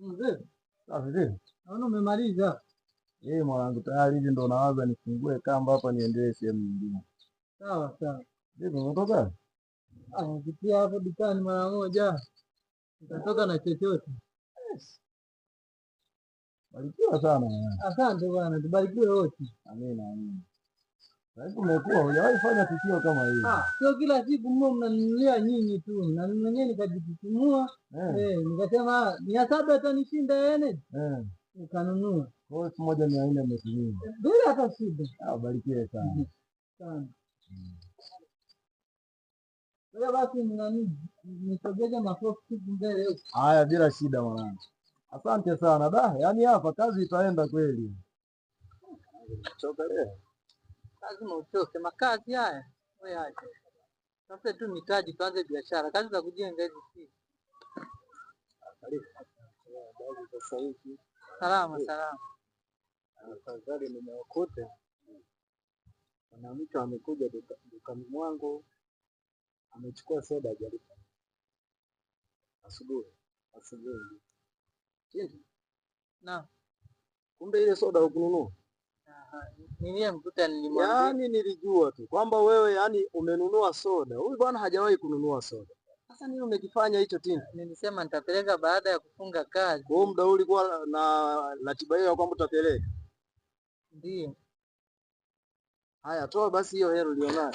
Mzee, Safi vipi? naona umemaliza. Eh, mwanangu tayari hivi ndo nawaza nifungue kamba hapa niendelee sehemu nyingine. Sawa sawa. Vipi umetoka? Ah, nipitia hapo dukani mara moja, nitatoka na chochote. Yes. Barikiwa sana mwanangu. Asante bwana, tubarikiwe wote. Amina, amina. Sasa umekuwa hujawahi fanya tukio kama hili. Ah, sio kila siku mmo mnanunulia nyinyi tu, na mimi mwenyewe nikajitutumua. Eh, Eh, nikasema 700 atanishinda yene, eh. nikanunua Kwa hiyo 1400 umetumia. bila hata shida. Ah, barikiwe sana. Sana. Kwa basi ni nani, nisogeze makofi mbele huko. Haya, bila shida mwanangu. Asante sana da, yaani hapa kazi itaenda kweli. Choka leo. Lazima uchoke, makazi haya wewe acha. Tafute tu mitaji tuanze biashara, kazi za kujenga hizi si. Salama salama. Afadhali nimewakuta kuna mtu amekuja dukani mwangu amechukua soda hajalipa. Asubuhi asubuhi. Naam. Kumbe ile soda hukununua? Niliyemkuta nilimwambia. Yaani nilijua tu kwamba wewe yani umenunua soda. Huyu bwana hajawahi kununua soda. Sasa nini umekifanya hicho tena? Nilisema nitapeleka baada ya kufunga kazi. Kwa hiyo muda huu ulikuwa na ratiba hiyo ya kwamba utapeleka? Ndiyo. Haya, toa basi hiyo hela ulionayo.